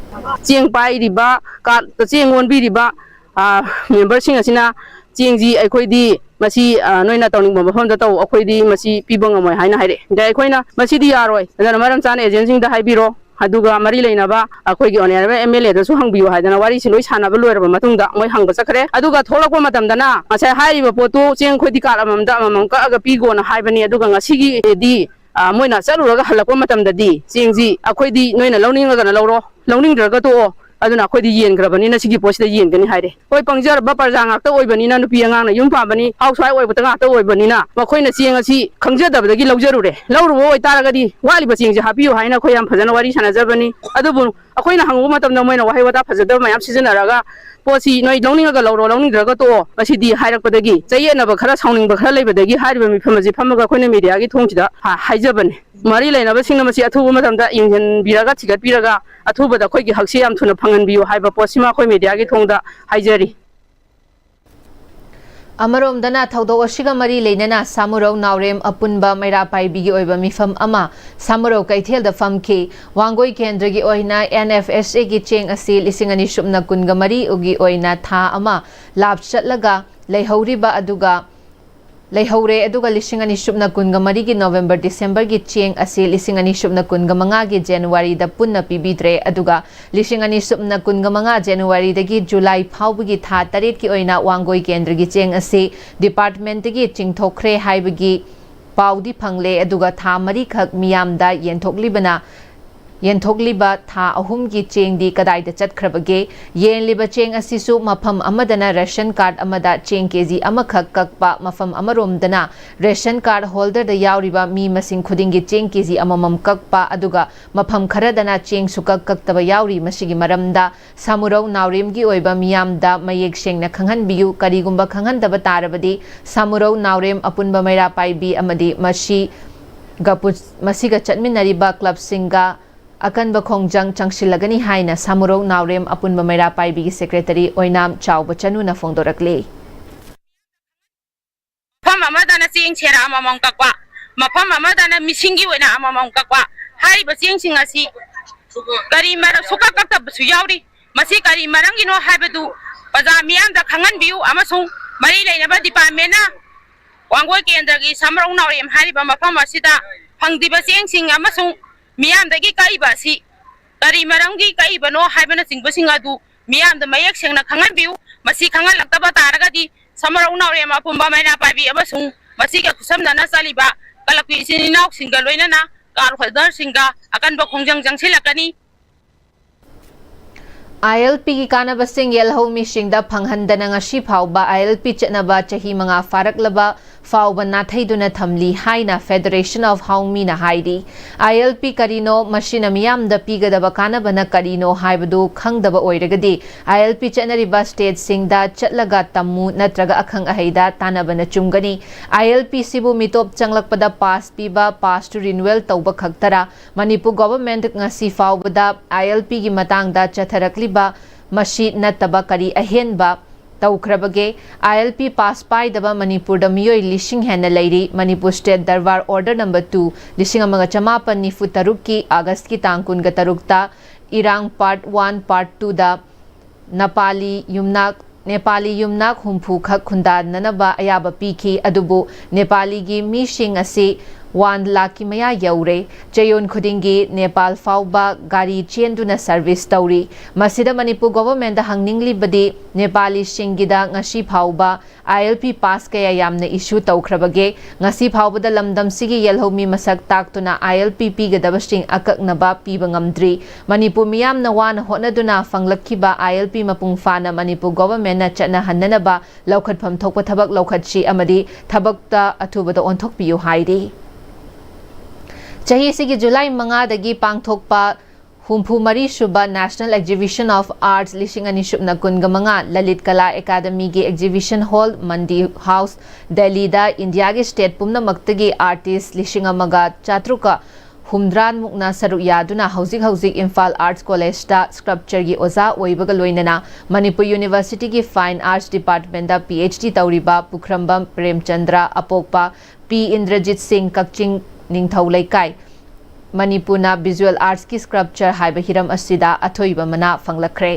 ꯆꯦꯡ ꯄꯥꯏꯔꯤꯕ, ꯀꯥꯔꯗꯇ ꯆꯦꯡ ꯑꯣꯟꯕꯤꯔꯤꯕ, ꯑ, ꯃꯦꯝꯕꯔꯁꯤꯡ ꯑꯁꯤꯅ ꯆꯦꯡꯁꯤ ꯑꯩꯈꯣꯏꯗꯤ ꯃꯁꯤ, ꯑ, ꯅꯣꯏꯅ ꯇꯧꯅꯤꯡꯕ ꯃꯐꯝꯗ ꯇꯧ, ꯑꯩꯈꯣꯏꯗꯤ ꯃꯁꯤ ꯄꯤꯕ ꯉꯝꯃꯣꯏ ꯍꯥꯏꯅ ꯍꯥꯏꯔꯛꯑꯦ꯫ ꯑꯗ ꯑꯩꯈꯣꯏꯅ ꯃꯁꯤꯗꯤ ꯌꯥꯔꯣꯏ, ꯑꯗꯨꯅ ꯃꯔꯝ ꯆꯥꯅ ꯑꯦꯖꯦꯟꯁꯤꯡꯗ ꯍꯥꯏꯕꯤꯔꯣ, ꯑꯗꯨꯒ ꯃꯔꯤ ꯂꯩꯅꯕ ꯑꯩꯈꯣꯏꯒꯤ ꯑꯣꯅꯔꯦꯕꯜ ꯑꯦꯝ ꯑꯦꯜ ꯑꯦꯗꯁꯨ ꯍꯪꯕꯤꯌꯨ ꯍꯥꯏꯗꯅ ꯋꯥꯔꯤꯁꯤ ꯂꯣꯏ ꯁꯥꯟꯅꯕ ꯂꯣꯏꯔꯕ ꯃꯇꯨꯡꯗ ꯃꯣꯏ ꯍꯪꯕ ꯆꯠꯈ꯭ꯔꯦ꯫ ꯑꯗꯨꯒ ꯊꯣꯛꯂꯛꯄ ꯃꯇꯝꯗꯅ ꯉꯁꯥꯏ ꯍꯥꯏꯔꯤꯕ ꯄꯣꯠꯇꯨ ꯆꯦꯡ ꯑꯩꯈꯣꯏꯗꯤ ꯀꯥꯔꯗ ꯑꯃꯃꯝꯗ ꯑꯃꯃꯝ ꯀꯛꯑꯒ ꯄꯤꯒꯣꯅ ꯍꯥꯏꯕꯅꯤ, ꯑꯗꯨꯒ ꯉꯁꯤꯒꯤꯗꯤ ꯑ, ꯃꯣꯏꯅ ꯆꯠꯂꯨꯔꯒ ꯍꯜꯂꯛꯄ ꯃꯇꯝꯗꯗꯤ ꯆꯦꯡꯁꯤ ꯑꯩꯈꯣꯏꯗꯤ ꯅꯣꯏꯅ ꯂꯧꯅꯤꯡꯉꯒꯅ ꯂꯧꯔꯣ, ꯂꯧꯅꯤꯡꯗ꯭ꯔꯒ ꯇꯣꯛꯑꯣ, ꯑꯗꯨꯅ ꯑꯩꯈꯣꯏꯗꯤ ꯌꯦꯟꯈ꯭ꯔꯕꯅꯤꯅ ꯁꯤꯒꯤ ꯄꯣꯠꯁꯤꯗ ꯌꯦꯟꯒꯅꯤ ꯍꯥꯏꯔꯦ꯫ ꯍꯣꯏ, ꯄꯪꯖꯔꯕ ꯄ꯭ꯔꯖꯥ ꯉꯥꯛꯇ ꯑꯣꯏꯕꯅꯤꯅ, ꯅꯨꯄꯤ ꯑꯉꯥꯡꯅ ꯌꯨꯝ ꯄꯥꯟꯕꯅꯤ, ꯍꯥꯎꯁ ꯋꯥꯏꯐ ꯑꯣꯏꯕꯇ ꯉꯥꯛꯇ ꯑꯣꯏꯕꯅꯤꯅ ꯃꯈꯣꯏꯅ ꯆꯦꯡ ꯑꯁꯤ ꯈꯪꯖꯗꯕꯗꯒꯤ ꯂꯧꯖꯔꯨꯔꯦ꯫ ꯂꯧꯔꯨꯕ ꯑꯣꯏꯇꯥꯔꯒꯗꯤ ꯋꯥꯠꯂꯤꯕ ꯆꯦꯡꯁꯦ ꯍꯥꯞꯄꯤꯌꯨ ꯍꯥꯏꯅ ꯑꯩꯈꯣꯏ ꯌꯥꯝ ꯐꯖꯅ ꯋꯥꯔꯤ ꯁꯥꯟꯅꯖꯕꯅꯤ꯫ ꯑꯗꯨꯕꯨ ꯑꯩꯈꯣꯏꯅ ꯍꯪꯉꯨꯕ ꯃꯇꯝꯗ ꯃꯣꯏꯅ ꯋꯥꯍꯩ ꯋꯥꯇꯥ ꯐꯖꯗꯕ ꯃꯌꯥꯝ ꯁꯤꯖꯤꯟꯅꯔꯒ ꯄꯣꯠꯁꯤ ꯅꯣꯏ ꯂꯧꯅꯤꯡꯉꯒ ꯂꯧꯔꯣ, ꯂꯧꯅꯤꯡꯗ꯭ꯔꯒ ꯇꯣꯛꯑꯣ, ꯃꯁꯤꯗꯤ ꯍꯥꯏꯔꯛꯄꯗꯒꯤ ꯆꯌꯦꯠꯅꯕ ꯈꯔ, ꯁꯥꯎꯅꯤꯡꯕ ꯈꯔ ꯂꯩꯕꯗꯒꯤ ꯍꯥꯏꯔꯤꯕ ꯃꯤꯐꯝ ꯑꯁꯤ ꯐꯝꯃꯒ ꯑꯩꯈꯣꯏꯅ ꯃꯦꯗꯤꯌꯥꯒꯤ ꯊꯣꯡꯁꯤꯗ ꯍꯥ-, ꯍꯥꯏꯖꯕꯅꯤ꯫ ꯃꯔꯤ ꯂꯩꯅꯕꯁꯤꯡꯅ ꯃꯁꯤ ꯑꯊꯨꯕ ꯃꯇꯝꯗ ꯌꯦꯡꯁꯤꯟꯕꯤꯔꯒ, ꯊꯤꯒꯠꯄꯤꯔꯒ, ꯑꯊꯨꯕꯗ ꯑꯩꯈꯣꯏꯒꯤ ꯍꯛꯁꯦ ꯌꯥꯝ ꯊꯨꯅ ꯐꯪꯍꯟꯕꯤꯌꯨ ꯍꯥꯏꯕ ꯄꯣꯠꯁꯤꯃ ꯑꯩꯈꯣꯏ ꯃꯦꯗꯤꯌꯥꯒꯤ ꯊꯣꯡꯗ ꯍꯥꯏꯖꯔꯤ꯫ ꯑꯃꯔꯣꯝꯗꯅ, ꯊꯧꯗꯣꯛ ꯑꯁꯤꯒ ꯃꯔꯤ ꯂꯩꯅꯅ ꯁꯥꯃꯨꯔꯧ ꯅꯥꯎꯔꯦꯝ ꯑꯄꯨꯟꯕ ꯃꯩꯔꯥ ꯄꯥꯏꯕꯤꯒꯤ ꯑꯣꯏꯕ ꯃꯤꯐꯝ ꯑꯃ ꯁꯥꯃꯨꯔꯧ ꯀꯩꯊꯦꯜꯗ ꯐꯝꯈꯤ꯫ ꯋꯥꯡꯒꯣꯏ ꯀꯦꯟꯗ꯭ꯔꯒꯤ ꯑꯣꯏꯅ ꯑꯦꯟ ꯑꯦꯐ ꯑꯦꯁ ꯑꯦꯒꯤ ꯆꯦꯡ ꯑꯁꯤ ꯂꯤꯁꯤꯡ ꯑꯅꯤ ꯁꯨꯞꯅ ꯀꯨꯟꯒ ꯃꯔꯤꯒꯤ ꯑꯣꯏꯅ ꯊꯥ ꯑꯃ ꯂꯥꯞ ꯆꯠꯂꯒ ꯂꯩꯍꯧꯔꯤꯕ ꯑꯗꯨꯒ ꯂꯩꯍꯧꯔꯦ, ꯑꯗꯨꯒ ꯂꯤꯁꯤꯡ ꯑꯅꯤ ꯁꯨꯞꯅ ꯀꯨꯟꯒ ꯃꯔꯤꯒꯤ ꯅꯣꯕꯦꯝꯕꯔ ꯗꯤꯁꯦꯝꯕꯔꯒꯤ ꯆꯦꯡ ꯑꯁꯤ ꯂꯤꯁꯤꯡ ꯑꯅꯤ ꯁꯨꯞꯅ ꯀꯨꯟꯒ ꯃꯉꯥꯒꯤ ꯖꯅꯋꯥꯔꯤꯗ ꯄꯨꯟꯅ ꯄꯤꯕꯤꯗ꯭ꯔꯦ꯫ ꯑꯗꯨꯒ ꯂꯤꯁꯤꯡ ꯑꯅꯤ ꯁꯨꯞꯅ ꯀꯨꯟꯒ ꯃꯉꯥ ꯖꯅꯋꯥꯔꯤꯗꯒꯤ ꯖꯨꯂꯥꯏ ꯐꯥꯎꯕꯒꯤ ꯊꯥ ꯇꯔꯦꯠꯀꯤ ꯑꯣꯏꯅ ꯋꯥꯡꯒꯣꯏ ꯀꯦꯟꯗ꯭ꯔꯒꯤ ꯆꯦꯡ ꯑꯁꯤ ꯗꯤꯄꯥꯔꯠꯃꯦꯟꯠꯇꯒꯤ ꯆꯤꯡꯊꯣꯛꯈ꯭ꯔꯦ ꯍꯥꯏꯕꯒꯤ ꯄꯥꯎꯗꯤ ꯐꯪꯂꯦ, ꯑꯗꯨꯒ ꯊꯥ ꯃꯔꯤꯈꯛ ꯃꯤꯌꯥꯝꯗ ꯌꯦꯟꯊꯣꯛꯂꯤꯕꯅ ꯌꯦꯟꯊꯣꯛꯂꯤꯕ ꯊꯥ ꯑꯍꯨꯝꯒꯤ ꯆꯦꯡꯗꯤ ꯀꯗꯥꯏꯗ ꯆꯠꯈ꯭ꯔꯕꯒꯦ? ꯌꯦꯟꯂꯤꯕ ꯆꯦꯡ ꯑꯁꯤꯁꯨ ꯃꯐꯝ ꯑꯃꯗꯅ ration card ꯑꯃꯗ ꯆꯦꯡ KG ꯑꯃꯈꯛ ꯀꯛꯄ, ꯃꯐꯝ ꯑꯃꯔꯣꯝꯗꯅ ration card holderꯗ ꯌꯥꯎꯔꯤꯕ ꯃꯤ ꯃꯁꯤꯡ ꯈꯨꯗꯤꯡꯒꯤ ꯆꯦꯡ KG ꯑꯃꯃꯝ ꯀꯛꯄ, ꯑꯗꯨꯒ ꯃꯐꯝ ꯈꯔꯗꯅ ꯆꯦꯡ ꯁꯨꯀꯛ ꯀꯛꯇꯕ ꯌꯥꯎꯔꯤ꯫ ꯃꯁꯤꯒꯤ ꯃꯔꯝꯗ ꯁꯥꯃꯨꯔꯧ ꯅꯥꯎꯔꯦꯝꯒꯤ ꯑꯣꯏꯕ ꯃꯤꯌꯥꯝꯗ ꯃꯌꯦꯛ ꯁꯦꯡꯅ ꯈꯪꯍꯟꯕꯤꯌꯨ꯫ ꯀꯔꯤꯒꯨꯝꯕ ꯈꯪꯍꯟꯗꯕ ꯇꯥꯔꯕꯗꯤ ꯁꯥꯃꯨꯔꯧ ꯅꯥꯎꯔꯦꯝ ꯑꯄꯨꯟꯕ ꯃꯩꯔꯥ ꯄꯥꯏꯕꯤ ꯑꯃꯗꯤ ꯃꯁꯤ ꯒ ꯄꯨ-, ꯃꯁꯤꯒ ꯆꯠꯃꯤꯟꯅꯔꯤꯕ clubꯁꯤꯡꯒ ꯑꯀꯟꯕ ꯈꯣꯡꯖꯪ ꯆꯪꯁꯤꯜꯂꯒꯅꯤ ꯍꯥꯏꯅ ꯁꯥꯃꯨꯔꯧ ꯅꯥꯎꯔꯦꯝ ꯑꯄꯨꯟꯕ ꯃꯩꯔꯥ ꯄꯥꯏꯕꯤꯒꯤ secretary ꯑꯣꯏꯅꯥꯝ ꯆꯥꯎꯕ ꯆꯅꯨꯅ ꯐꯣꯡꯗꯣꯔꯛꯂꯤ꯫ ꯃꯐꯝ ꯑꯃꯗꯅ ꯆꯦꯡ ꯁꯦꯔ ꯑꯃꯃꯝ ꯀꯛꯄ, ꯃꯐꯝ ꯑꯃꯗꯅ ꯃꯤꯁꯤꯡꯒꯤ ꯑꯣꯏꯅ ꯑꯃꯃꯝ ꯀꯛꯄ꯫ ꯍꯥꯏꯔꯤꯕ ꯆꯦꯡꯁꯤꯡ ꯑꯁꯤ ꯀꯔꯤ ꯃꯔꯝ ꯁꯨꯀꯛ ꯀꯛꯇꯕꯁꯨ ꯌꯥꯎꯔꯤ꯫ ꯃꯁꯤ ꯀꯔꯤ ꯃꯔꯝꯒꯤꯅꯣ ꯍꯥꯏꯕꯗꯨ ꯄ꯭ꯔꯖꯥ ꯃꯤꯌꯥꯝꯗ ꯈꯪꯍꯟꯕꯤꯌꯨ ꯑꯃꯁꯨꯡ ꯃꯔꯤ ꯂꯩꯅꯕ departmentꯅ ꯋꯥꯡꯒꯣꯏ ꯀꯦꯟꯗ꯭ꯔꯒꯤ ꯁꯥꯃꯔꯧ ꯅꯥꯎꯔꯦꯝ ꯍꯥꯏꯔꯤꯕ ꯃꯐꯝ ꯑꯁꯤꯗ ꯐꯪꯗ꯭ꯔꯤꯕ ꯆꯦꯡꯁꯤꯡ ꯑꯃꯁꯨꯡ ꯃꯤꯌꯥꯝꯗꯒꯤ ꯀꯛꯏꯕ ꯑꯁꯤ ꯀꯔꯤ ꯃꯔꯝꯒꯤ ꯀꯛꯏꯕꯅꯣ ꯍꯥꯏꯕꯅꯆꯤꯡꯕꯁꯤꯡ ꯑꯗꯨ ꯃꯤꯌꯥꯝꯗ ꯃꯌꯦꯛ ꯁꯦꯡꯅ ꯈꯪꯍꯟꯕꯤꯌꯨ꯫ ꯃꯁꯤ ꯈꯪꯍꯜꯂꯛꯇꯕ ꯇꯥꯔꯒꯗꯤ ꯁꯥꯃꯔꯧ ꯅꯥꯎꯔꯦꯝ ꯑꯄꯨꯟꯕ ꯃꯩꯔꯥ ꯄꯥꯏꯕꯤ ꯑꯃꯁꯨꯡ ꯃꯁꯤꯒ ꯈꯨꯠꯁꯝꯅꯅ ꯆꯠꯂꯤꯕ clubꯀꯤ ꯏꯆꯤꯟ ꯏꯅꯥꯎꯁꯤꯡꯒ ꯂꯣꯏꯅꯅ card holderꯁꯤꯡꯒ ꯑꯀꯟꯕ ꯈꯣꯡꯖꯪ ꯆꯪꯁꯤꯜꯂꯛꯀꯅꯤ꯫ ILPꯒꯤ ꯀꯥꯟꯅꯕꯁꯤꯡ ꯌꯦꯜꯍꯧ ꯃꯤꯁꯤꯡꯗ ꯐꯪꯍꯟꯗꯅ ꯉꯁꯤ ꯐꯥꯎꯕ ILP ꯆꯠꯅꯕ ꯆꯍꯤ ꯃꯉꯥ ꯐꯥꯔꯛꯂꯕ ꯐꯥꯎꯕ ꯅꯥꯊꯩꯗꯨꯅ ꯊꯝꯂꯤ ꯍꯥꯏꯅ Federation of Haungmiꯅ ꯍꯥꯏꯔꯤ꯫ ILP ꯀꯔꯤꯅꯣ, ꯃꯁꯤꯅ ꯃꯤꯌꯥꯝꯗ ꯄꯤꯒꯗꯕ ꯀꯥꯟꯅꯕꯅ ꯀꯔꯤꯅꯣ ꯍꯥꯏꯕꯗꯨ ꯈꯪꯗꯕ ꯑꯣꯏꯔꯒꯗꯤ ILP ꯆꯠꯅꯔꯤꯕ stateꯁꯤꯡꯗ ꯆꯠꯂꯒ ꯇꯝꯃꯨ ꯅꯠꯇ꯭ꯔꯒ ꯑꯈꯪ ꯑꯍꯩꯗ ꯇꯥꯟꯅꯕꯅ ꯆꯨꯝꯒꯅꯤ꯫ ILPꯁꯤꯕꯨ ꯃꯤꯇꯣꯞ ꯆꯪꯂꯛꯄꯗ pass ꯄꯤꯕ, pass to renewal ꯇꯧꯕ ꯈꯛꯇꯔ? ꯃꯅꯤꯄꯨꯔ government ꯉꯁꯤ ꯐꯥꯎꯕꯗ ILPꯒꯤ ꯃꯇꯥꯡꯗ ꯆꯠꯊꯔꯛꯂꯤꯕ ꯃꯁꯤ ꯅꯠꯇꯕ ꯀꯔꯤ ꯑꯍꯦꯟꯕ ꯇꯧꯈ꯭ꯔꯕꯒꯦ? ILP pass ꯄꯥꯏꯗꯕ ꯃꯅꯤꯄꯨꯔꯗ ꯃꯤꯑꯣꯏ ꯂꯤꯁꯤꯡ ꯍꯦꯟꯅ ꯂꯩꯔꯤ꯫ Manipur State Darbar Order number two, ꯂꯤꯁꯤꯡ ꯑꯃꯒ ꯆꯃꯥꯄꯟ ꯅꯤꯐꯨ ꯇꯔꯨꯛꯀꯤ Augustꯀꯤ ꯇꯥꯡ ꯀꯨꯟꯒ ꯇꯔꯨꯛꯇ ꯏꯔꯥꯡ part one, part twoꯗ ꯅꯄꯥꯂꯤ ꯌꯨꯝꯅꯥꯛ, ꯅꯦꯄꯥꯂꯤ ꯌꯨꯝꯅꯥꯛ ꯍꯨꯝꯐꯨ ꯈꯛ ꯈꯨꯟꯗꯥꯅꯅꯕ ꯑꯌꯥꯕ ꯄꯤꯈꯤ꯫ ꯑꯗꯨꯕꯨ ꯅꯦꯄꯥꯂꯤꯒꯤ ꯃꯤꯁꯤꯡ ꯑꯁꯤ ꯋꯥꯟ ꯂꯥꯈꯀꯤ ꯃꯌꯥ ꯌꯧꯔꯦ꯫ ꯆꯌꯣꯜ ꯈꯨꯗꯤꯡꯒꯤ ꯅꯦꯄꯥꯜ ꯐꯥꯎꯕ ꯒꯥꯔꯤ ꯆꯦꯟꯗꯨꯅ ꯁꯔꯚꯤꯁ ꯇꯧꯔꯤ꯫ ꯃꯁꯤꯗ ꯃꯅꯤꯄꯨꯔ ꯒꯣꯚꯔꯟꯃꯦꯟꯗ ꯍꯪꯅꯤꯡꯂꯤꯕꯗꯤ, ꯅꯦꯄꯥꯂꯤꯁꯤꯡꯒꯤꯗ ꯉꯁꯤ ꯐꯥꯎꯕ ꯑꯥꯏ ꯑꯦꯜ ꯄꯤ ꯄꯥꯁ ꯀꯌꯥ ꯌꯥꯝꯅ ꯏꯁꯨ ꯇꯧꯈ꯭ꯔꯕꯒꯦ? ꯉꯁꯤ ꯐꯥꯎꯕꯗ ꯂꯝꯗꯝꯁꯤꯒꯤ ꯌꯦꯜꯍꯧꯃꯤ ꯃꯁꯛ ꯇꯥꯛꯇꯨꯅ ꯑꯥꯏ ꯑꯦꯜ ꯄꯤ ꯄꯤꯒꯗꯕꯁꯤꯡ ꯑꯀꯛꯅꯕ ꯄꯤꯕ ꯉꯝꯗ꯭ꯔꯤ꯫ ꯃꯅꯤꯄꯨꯔ ꯃꯤꯌꯥꯝꯅ ꯋꯥꯅ ꯍꯣꯠꯅꯗꯨꯅ ꯐꯪꯂꯛꯈꯤꯕ ꯑꯥꯏ ꯑꯦꯜ ꯄꯤ ꯃꯄꯨꯡ ꯐꯥꯅ ꯃꯅꯤꯄꯨꯔ ꯒꯣꯚꯔꯟꯃꯦꯟꯠꯅ ꯆꯠꯅꯍꯟꯅꯅꯕ ꯂꯧꯈꯠꯐꯝ ꯊꯣꯛꯄ ꯊꯕꯛ ꯂꯧꯈꯠꯁꯤ ꯑꯃꯗꯤ ꯊꯕꯛꯇ ꯑꯊꯨꯕꯗ ꯑꯣꯟꯊꯣꯛꯄꯤꯌꯨ ꯍꯥꯏꯔꯤ꯫ ꯆꯍꯤꯁꯤꯒꯤ ꯖꯨꯂꯥꯏ ꯃꯉꯥꯗꯒꯤ ꯄꯥꯡꯊꯣꯛꯄ ꯍꯨꯝꯐꯨ ꯃꯔꯤ ꯁꯨꯕ National Exhibition of Arts ꯂꯤꯁꯤꯡ ꯑꯅꯤ ꯁꯨꯞꯅ ꯀꯨꯟꯒ ꯃꯉꯥ ꯂꯂꯤꯠ ꯀꯂꯥ ꯑꯦꯀꯥꯗꯃꯤꯒꯤ ꯑꯦꯛꯖꯤꯕꯤꯁꯟ ꯍꯣꯜ, ꯃꯟꯗꯤ ꯍꯥꯎꯁ, ꯗꯦꯜꯂꯤꯗ ꯏꯟꯗꯤꯌꯥꯒꯤ ꯁ꯭ꯇꯦꯠ ꯄꯨꯝꯅꯃꯛꯇꯒꯤ ꯑꯥꯔꯇꯤꯁ ꯂꯤꯁꯤꯡ ꯑꯃꯒ ꯆꯥꯇ꯭ꯔꯨꯛꯀ ꯍꯨꯝꯗ꯭ꯔꯥꯃꯨꯛꯅ ꯁꯔꯨꯛ ꯌꯥꯗꯨꯅ ꯍꯧꯖꯤꯛ ꯍꯧꯖꯤꯛ ꯏꯝꯐꯥꯜ ꯑꯥꯔꯠꯁ ꯀꯣꯂꯦꯖꯇ ꯁ꯭ꯀꯜꯞꯆꯔꯒꯤ ꯑꯣꯖꯥ ꯑꯣꯏꯕꯒ ꯂꯣꯏꯅꯅ ꯃꯅꯤꯄꯨꯔ ꯌꯨꯅꯤꯚꯔꯁꯤꯇꯤꯒꯤ ꯐꯥꯏꯟ ꯑꯥꯔꯠꯁ ꯗꯤꯄꯥꯔꯠꯃꯦꯟꯗ ꯄꯤ ꯑꯩꯆ ꯗꯤ ꯇꯧꯔꯤꯕ ꯄꯨꯈ꯭ꯔꯝꯕꯝ ꯄ꯭ꯔꯦꯝꯆꯟꯗ꯭ꯔ, ꯑꯄꯣꯛꯄ ꯄꯤ ꯏꯟꯗ꯭ꯔꯖꯤꯠ ꯁꯤꯡ, ꯀꯛꯆꯤꯡ ꯅꯤꯡꯊꯧ ꯂꯩꯀꯥꯏ, ꯃꯅꯤꯄꯨꯔꯅ ꯚꯤꯖꯨꯑꯦꯜ ꯑꯥꯔꯠꯁꯀꯤ ꯁ꯭ꯀꯜꯞꯆꯔ ꯍꯥꯏꯕ ꯍꯤꯔꯝ ꯑꯁꯤꯗ ꯑꯊꯣꯏꯕ ꯃꯅꯥ ꯐꯪꯂꯛꯈ꯭ꯔꯦ꯫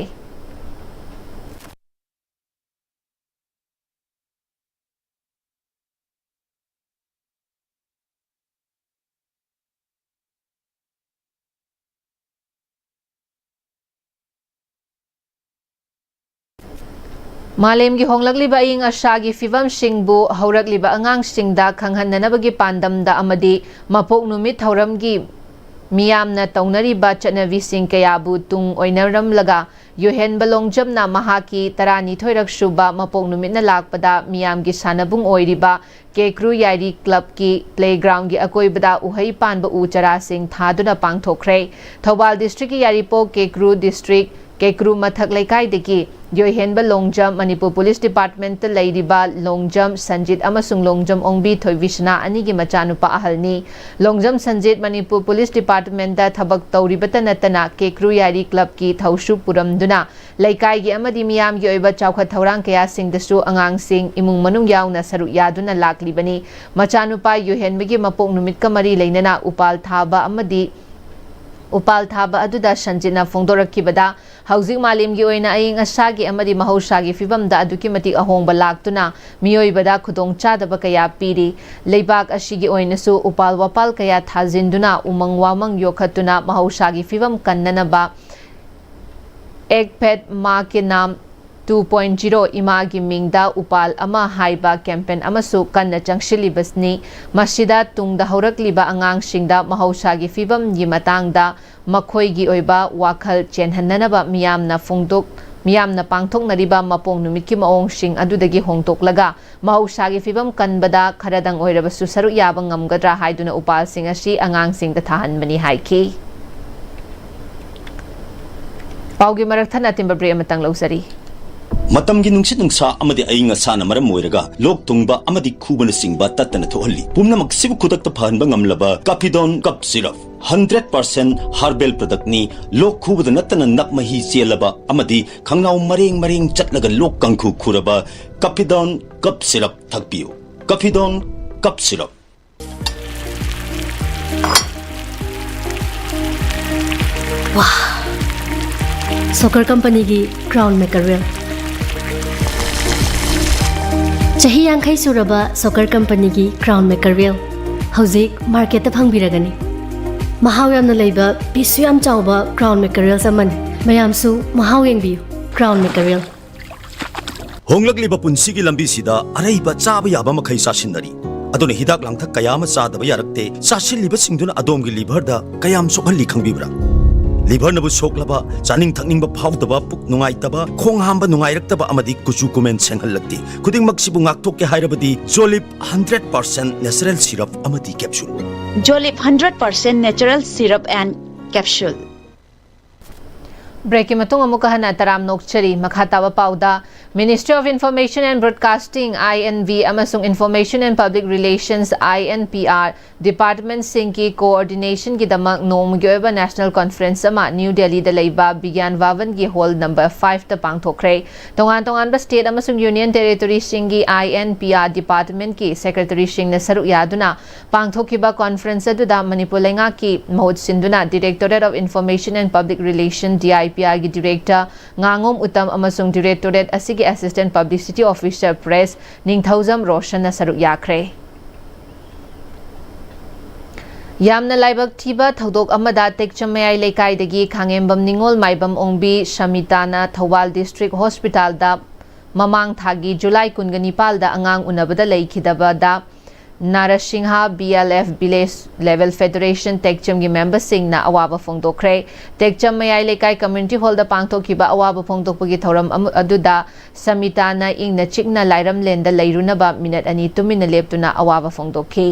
ꯃꯥꯂꯦꯝꯒꯤ ꯍꯣꯡꯂꯛꯂꯤꯕ ꯑꯏꯪ ꯑꯁꯥꯒꯤ ꯐꯤꯕꯝꯁꯤꯡꯕꯨ ꯍꯧꯔꯛꯂꯤꯕ ꯑꯉꯥꯡꯁꯤꯡꯗ ꯈꯪꯍꯟꯅꯅꯕꯒꯤ ꯄꯥꯟꯗꯝꯗ ꯑꯃꯗꯤ ꯃꯄꯣꯛ ꯅꯨꯃꯤꯠ ꯊꯧꯔꯝꯒꯤ ꯃꯤꯌꯥꯝꯅ ꯇꯧꯅꯔꯤꯕ ꯆꯠꯅꯕꯤꯁꯤꯡ ꯀꯌꯥꯕꯨ ꯇꯨꯡ ꯑꯣꯏꯅꯔꯝꯂꯒ, ꯌꯣꯍꯦꯟꯕ ꯂꯣꯡꯖꯝꯅ ꯃꯍꯥꯛꯀꯤ ꯇꯔꯥꯅꯤꯊꯣꯏꯔꯛ ꯁꯨꯕ ꯃꯄꯣꯛ ꯅꯨꯃꯤꯠꯅ ꯂꯥꯛꯄꯗ ꯃꯤꯌꯥꯝꯒꯤ ꯁꯥꯟꯅꯕꯨꯡ ꯑꯣꯏꯔꯤꯕ ꯀꯦꯀ꯭ꯔꯨ ꯌꯥꯏꯔꯤ ꯀ꯭ꯂꯕꯀꯤ ꯄ꯭ꯂꯦꯒ꯭ꯔꯥꯎꯟꯒꯤ ꯑꯀꯣꯏꯕꯗ ꯎꯍꯩ ꯄꯥꯟꯕ ꯎ ꯆꯔꯥꯁꯤꯡ ꯊꯥꯗꯨꯅ ꯄꯥꯡꯊꯣꯛꯈ꯭ꯔꯦ꯫ ꯊꯧꯕꯥꯜ ꯗꯤꯁꯇ꯭ꯔꯤꯛꯀꯤ ꯌꯥꯏꯔꯤꯄꯣꯛ ꯀꯦꯀ꯭ꯔꯨ ꯗꯤꯁꯇ꯭ꯔꯤꯛ ꯀꯦꯀ꯭ꯔꯨ ꯃꯊꯛ ꯂꯩꯀꯥꯏꯗꯒꯤ ꯌꯣꯏꯍꯦꯟꯕ ꯂꯣꯡꯖꯝ, ꯃꯅꯤꯄꯨꯔ ꯄꯨꯂꯤꯁ ꯗꯤꯄꯥꯔꯠꯃꯦꯟꯠꯇ ꯂꯩꯔꯤꯕ ꯂꯣꯡꯖꯝ ꯁꯟꯖꯤꯠ ꯑꯃꯁꯨꯡ ꯂꯣꯡꯖꯝ ꯑꯣꯡꯕꯤ ꯊꯣꯏꯕꯤꯁꯅꯥ ꯑꯅꯤꯒꯤ ꯃꯆꯥꯅꯨꯄꯥ ꯑꯍꯜꯅꯤ꯫ ꯂꯣꯡꯖꯝ ꯁꯟꯖꯤꯠ ꯃꯅꯤꯄꯨꯔ ꯄꯨꯂꯤꯁ ꯗꯤꯄꯥꯔꯠꯃꯦꯟꯠꯇ ꯊꯕꯛ ꯇꯧꯔꯤꯕꯇ ꯅꯠꯇꯅ ꯀꯦꯀ꯭ꯔꯨ ꯌꯥꯏꯔꯤ ꯀ꯭ꯂꯕꯀꯤ ꯊꯧꯁꯨ ꯄꯨꯔꯝꯗꯨꯅ ꯂꯩꯀꯥꯏꯒꯤ ꯑꯃꯗꯤ ꯃꯤꯌꯥꯝꯒꯤ ꯑꯣꯏꯕ ꯆꯥꯎꯈꯠ ꯊꯧꯔꯥꯡ ꯀꯌꯥꯁꯤꯡꯗꯁꯨ ꯑꯉꯥꯡꯁꯤꯡ, ꯏꯃꯨꯡ ꯃꯅꯨꯡ ꯌꯥꯎꯅ ꯁꯔꯨꯛ ꯌꯥꯗꯨꯅ ꯂꯥꯛꯂꯤꯕꯅꯤ꯫ ꯃꯆꯥꯅꯨꯄꯥ ꯌꯣꯍꯦꯟꯕꯒꯤ ꯃꯄꯣꯛ ꯅꯨꯃꯤꯠꯀ ꯃꯔꯤ ꯂꯩꯅꯅ ꯎꯄꯥꯜ ꯊꯥꯕ ꯑꯃꯗꯤ ꯎꯄꯥꯜ ꯊꯥꯕ ꯑꯗꯨꯗ ꯁꯟꯖꯤꯠꯅ ꯐꯣꯡꯗꯣꯔꯛꯈꯤꯕꯗ, ꯍꯧꯖꯤꯛ ꯃꯥꯂꯦꯝꯒꯤ ꯑꯣꯏꯅ ꯑꯏꯪ ꯑꯁꯥꯒꯤ ꯑꯃꯗꯤ ꯃꯍꯧꯁꯥꯒꯤ ꯐꯤꯕꯝꯗ ꯑꯗꯨꯛꯀꯤ ꯃꯇꯤꯛ ꯑꯍꯣꯡꯕ ꯂꯥꯛꯇꯨꯅ ꯃꯤꯑꯣꯏꯕꯗ ꯈꯨꯗꯣꯡꯆꯥꯗꯕ ꯀꯌꯥ ꯄꯤꯔꯤ꯫ ꯂꯩꯕꯥꯛ ꯑꯁꯤꯒꯤ ꯑꯣꯏꯅꯁꯨ ꯎꯄꯥꯜ ꯋꯥꯄꯥꯜ ꯀꯌꯥ ꯊꯥꯖꯤꯟꯗꯨꯅ ꯎꯃꯪ ꯋꯥꯃꯪ ꯌꯣꯛꯈꯠꯇꯨꯅ ꯃꯍꯧꯁꯥꯒꯤ ꯐꯤꯕꯝ ꯀꯟꯅꯅꯕ ꯑꯦꯛ ꯄꯦꯗ ꯃꯥ ꯀꯦ ꯅꯥꯝ ꯇꯨ ꯄꯣꯏꯟꯠ ꯖꯤꯔꯣ ꯏꯃꯥꯒꯤ ꯃꯤꯡꯗ ꯎꯄꯥꯜ ꯑꯃ ꯍꯥꯏꯕ ꯀꯦꯝꯄꯦꯟ ꯑꯃꯁꯨ ꯀꯟꯅ ꯆꯪꯁꯤꯜꯂꯤꯕꯅꯤ꯫ ꯃꯁꯤꯗ ꯇꯨꯡꯗ ꯍꯧꯔꯛꯂꯤꯕ ꯑꯉꯥꯡꯁꯤꯡꯗ ꯃꯍꯧꯁꯥꯒꯤ ꯐꯤꯕꯝꯒꯤ ꯃꯇꯥꯡꯗ ꯃꯈꯣꯏꯒꯤ ꯑꯣꯏꯕ ꯋꯥꯈꯜ ꯆꯦꯟꯍꯟꯅꯅꯕ ꯃꯤꯌꯥꯝꯅ ꯐꯣꯡꯗꯣꯛ-, ꯃꯤꯌꯥꯝꯅ ꯄꯥꯡꯊꯣꯛꯅꯔꯤꯕ ꯃꯄꯣꯛ ꯅꯨꯃꯤꯠꯀꯤ ꯃꯑꯣꯡꯁꯤꯡ ꯑꯗꯨꯗꯒꯤ ꯍꯣꯡꯗꯣꯛꯂꯒ ꯃꯍꯧꯁꯥꯒꯤ ꯐꯤꯕꯝ ꯀꯟꯕꯗ ꯈꯔꯗꯪ ꯑꯣꯏꯔꯕꯁꯨ ꯁꯔꯨꯛ ꯌꯥꯕ ꯉꯝꯒꯗ꯭ꯔꯥ ꯍꯥꯏꯗꯨꯅ ꯎꯄꯥꯜꯁꯤꯡ ꯑꯁꯤ ꯑꯉꯥꯡꯁꯤꯡꯗ ꯊꯥꯍꯟꯕꯅꯤ ꯍꯥꯏꯈꯤ꯫ ꯄꯥꯎꯒꯤ ꯃꯔꯛ ꯊꯠꯅ ꯑꯇꯦꯟꯕ ꯕ꯭ꯔꯦꯛ ꯑꯃꯇꯪ ꯂꯧꯖꯔꯤ꯫ ꯃꯇꯝꯒꯤ ꯅꯨꯡꯁꯤꯠ ꯅꯨꯡꯁꯥ ꯑꯃꯗꯤ ꯑꯏꯪ ꯑꯁꯥꯅ ꯃꯔꯝ ꯑꯣꯏꯔꯒ ꯂꯣꯛ ꯊꯨꯡꯕ ꯑꯃꯗꯤ ꯈꯨꯕꯅꯆꯤꯡꯕ ꯇꯠꯇꯅ ꯊꯣꯛꯍꯜꯂꯤ꯫ ꯄꯨꯝꯅꯃꯛꯁꯤꯕꯨ ꯈꯨꯗꯛꯇ ꯐꯍꯟꯕ ꯉꯝꯂꯕ ꯀꯥꯐꯤꯗꯣꯟ ꯀꯞ ꯁꯤꯔꯞ, ꯍꯟꯗ꯭ꯔꯦꯠ ꯄꯥꯔꯁꯦꯟ ꯍꯥꯔꯕꯦꯜ ꯄ꯭ꯔꯗꯛꯅꯤ꯫ ꯂꯣꯛ ꯈꯨꯕꯗ ꯅꯠꯇꯅ ꯅꯞ ꯃꯍꯤ ꯆꯦꯜꯂꯕ ꯑꯃꯗꯤ ꯈꯪꯅꯥꯎ ꯃꯔꯦꯡ ꯃꯔꯦꯡ ꯆꯠꯂꯒ ꯂꯣꯛ ꯀꯥꯡꯈꯨ ꯈꯨꯔꯕ ꯀꯥꯐꯤꯗꯣꯟ ꯀꯞ ꯁꯤꯔꯞ ꯊꯛꯄꯤꯌꯨ꯫ ꯀꯥꯐꯤꯗꯣꯟ ꯀꯞ ꯁꯤꯔꯞ꯫ ꯋꯥ! ꯁꯣꯀꯔ ꯀꯝꯄꯅꯤꯒꯤ ꯀ꯭ꯔꯥꯎꯟ ꯃꯦꯀꯔꯦꯜ꯫ ꯆꯍꯤ ꯌꯥꯡꯈꯩ ꯁꯨꯔꯕ ꯁꯣꯀꯔ ꯀꯝꯄꯅꯤꯒꯤ ꯀ꯭ꯔꯥꯎꯟ ꯃꯦꯀꯔꯦꯜ ꯍꯧꯖꯤꯛ ꯃꯥꯔꯀꯦꯠꯇ ꯐꯪꯕꯤꯔꯒꯅꯤ꯫ ꯃꯍꯥꯎ ꯌꯥꯝꯅ ꯂꯩꯕ, ꯄꯤꯁꯁꯨ ꯌꯥꯝ ꯆꯥꯎꯕ ꯀ꯭ꯔꯥꯎꯟ ꯃꯦꯀꯔꯦꯜꯁ ꯑꯃꯅꯤ꯫ ꯃꯌꯥꯝꯁꯨ ꯃꯍꯥꯎ ꯌꯦꯡꯕꯤꯌꯨ꯫ ꯀ꯭ꯔꯥꯎꯟ ꯃꯦꯀꯔꯦꯜ꯫ ꯍꯣꯡꯂꯛꯂꯤꯕ ꯄꯨꯟꯁꯤꯒꯤ ꯂꯝꯕꯤꯁꯤꯗ ꯑꯔꯩꯕ ꯆꯥꯕ ꯌꯥꯕ ꯃꯈꯩ ꯆꯥꯁꯤꯟꯅꯔꯤ꯫ ꯑꯗꯨꯅ ꯍꯤꯗꯥꯛ ꯂꯥꯡꯊꯛ ꯀꯌꯥ ꯑꯃ ꯆꯥꯗꯕ ꯌꯥꯔꯛꯇꯦ꯫ ꯆꯥꯁꯤꯜꯂꯤꯕꯁꯤꯡꯗꯨꯅ ꯑꯗꯣꯝꯒꯤ ꯂꯤꯚꯔꯗ ꯀꯌꯥꯝ ꯁꯣꯛꯍꯜꯂꯤ ꯈꯪꯕꯤꯕ꯭ꯔꯥ? ꯂꯤꯚꯔꯅꯕꯨ ꯁꯣꯛꯂꯕ, ꯆꯥꯅꯤꯡ ꯊꯛꯅꯤꯡꯕ ꯐꯥꯎꯗꯕ, ꯄꯨꯛ ꯅꯨꯡꯉꯥꯏꯇꯕ, ꯈꯣꯡ ꯍꯥꯝꯕ ꯅꯨꯡꯉꯥꯏꯔꯛꯇꯕ ꯑꯃꯗꯤ ꯀꯨꯆꯨ ꯀꯨꯃꯦꯟ ꯁꯦꯡꯍꯜꯂꯛꯇꯦ꯫ ꯈꯨꯗꯤꯡꯃꯛꯁꯤꯕꯨ ꯉꯥꯛꯊꯣꯛꯀꯦ ꯍꯥꯏꯔꯕꯗꯤ ꯖꯣꯂꯤꯞ ꯍꯟꯗ꯭ꯔꯦꯠ ꯄꯥꯔꯁꯦꯟ natural syrup ꯑꯃꯗꯤ capsule꯫ Jolip hundred percent natural syrup and capsule. ꯕ꯭ꯔꯦꯛꯀꯤ ꯃꯇꯨꯡ ꯑꯃꯨꯛꯀ ꯍꯟꯅ ꯇꯔꯥꯝꯅ ꯑꯣꯛꯆꯔꯤ꯫ ꯃꯈꯥ ꯇꯥꯕ ꯄꯥꯎꯗ, Ministry of Information and Broadcasting, I N B, ꯑꯃꯁꯨꯡ Information and Public Relations, I N P R, ꯗꯤꯄꯥꯔꯠꯃꯦꯟꯠꯁꯤꯡꯒꯤ ꯀꯣꯑꯣꯔꯗꯤꯅꯦꯁꯟꯒꯤꯗꯃꯛ ꯅꯣꯡꯃꯒꯤ ꯑꯣꯏꯕ ꯅꯦꯁꯅꯦꯜ ꯀꯣꯟꯐꯔꯦꯟꯁ ꯑꯃ ꯅ꯭ꯌꯨ ꯗꯦꯜꯂꯤꯗ ꯂꯩꯕ ꯕꯤꯒ꯭ꯌꯥꯟ ꯚꯕꯟꯒꯤ ꯍꯣꯜ ꯅꯝꯕꯔ ꯐꯥꯏꯚꯇ ꯄꯥꯡꯊꯣꯛꯈ꯭ꯔꯦ꯫ ꯇꯣꯉꯥꯟ ꯇꯣꯉꯥꯟꯕ ꯁ꯭ꯇꯦꯠ ꯑꯃꯁꯨꯡ ꯌꯨꯅꯤꯌꯟ ꯇꯦꯔꯤꯇꯣꯔꯤꯁꯤꯡꯒꯤ I N P R ꯗꯤꯄꯥꯔꯠꯃꯦꯟꯠꯀꯤ ꯁꯦꯀ꯭ꯔꯦꯇꯔꯤꯁꯤꯡꯅ ꯁꯔꯨꯛ ꯌꯥꯗꯨꯅ ꯄꯥꯡꯊꯣꯛꯈꯤꯕ ꯀꯣꯟꯐꯔꯦꯟꯁ ꯑꯗꯨꯗ ꯃꯅꯤꯄꯨꯔ ꯂꯩꯉꯥꯛꯀꯤ ꯃꯍꯨꯠ ꯁꯤꯟꯗꯨꯅ Directorate of Information and Public Relation, D I ꯄꯤ ꯑꯥꯏꯒꯤ ꯗꯤꯔꯦꯛꯇꯔ ꯉꯥꯉꯣꯝ ꯎꯇꯝ ꯑꯃꯁꯨꯡ ꯗꯤꯔꯦꯛꯇꯣꯔꯦꯠ ꯑꯁꯤꯒꯤ ꯑꯦꯁꯤꯁꯇꯦꯟꯠ ꯄꯕ꯭ꯂꯤꯁꯤꯇꯤ ꯑꯣꯐꯤꯁꯔ ꯄ꯭ꯔꯦꯁ ꯅꯤꯡꯊꯧꯖꯝ ꯔꯣꯁꯟꯅ ꯁꯔꯨꯛ ꯌꯥꯈ꯭ꯔꯦ꯫ ꯌꯥꯝꯅ ꯂꯥꯏꯕꯛ ꯊꯤꯕ ꯊꯧꯗꯣꯛ ꯑꯃꯗ ꯇꯦꯛꯆꯝ ꯃꯌꯥꯏ ꯂꯩꯀꯥꯏꯗꯒꯤ ꯈꯥꯉꯦꯝꯕꯝ ꯅꯤꯉꯣꯜ ꯃꯥꯏꯕꯝ ꯑꯣꯡꯕꯤ ꯁꯃꯤꯇꯥꯅ ꯊꯧꯕꯥꯜ ꯗꯤꯁꯇ꯭ꯔꯤꯛ ꯍꯣꯁꯄꯤꯇꯥꯜꯗ ꯃꯃꯥꯡ ꯊꯥꯒꯤ ꯖꯨꯂꯥꯏ ꯀꯨꯟꯒ ꯅꯤꯄꯥꯜꯗ ꯑꯉꯥꯡ ꯎꯅꯕꯗ ꯂꯩꯈꯤꯗꯕꯗ Narsingha B L F village level federation ꯇꯦꯛꯆꯝꯒꯤ ꯃꯦꯝꯕꯔꯁꯤꯡꯅ ꯑꯋꯥꯕ ꯐꯣꯡꯗꯣꯛꯈ꯭ꯔꯦ꯫ ꯇꯦꯛꯆꯝ ꯃꯌꯥꯏ ꯂꯩꯀꯥꯏ ꯀꯝꯃ꯭ꯌꯨꯅꯤꯇꯤ ꯍꯣꯜꯗ ꯄꯥꯡꯊꯣꯛꯈꯤꯕ ꯑꯋꯥꯕ ꯐꯣꯡꯗꯣꯛꯄꯒꯤ ꯊꯧꯔꯝ ꯑꯃ-, ꯑꯗꯨꯗ ꯁꯃꯤꯇꯥꯅ ꯏꯪꯅ ꯆꯤꯛꯅ ꯂꯥꯏꯔꯝꯂꯦꯟꯗ ꯂꯩꯔꯨꯅꯕ ꯃꯤꯅꯠ ꯑꯅꯤ ꯇꯨꯃꯤꯟꯅ ꯂꯦꯞꯇꯨꯅ ꯑꯋꯥꯕ ꯐꯣꯡꯗꯣꯛꯈꯤ꯫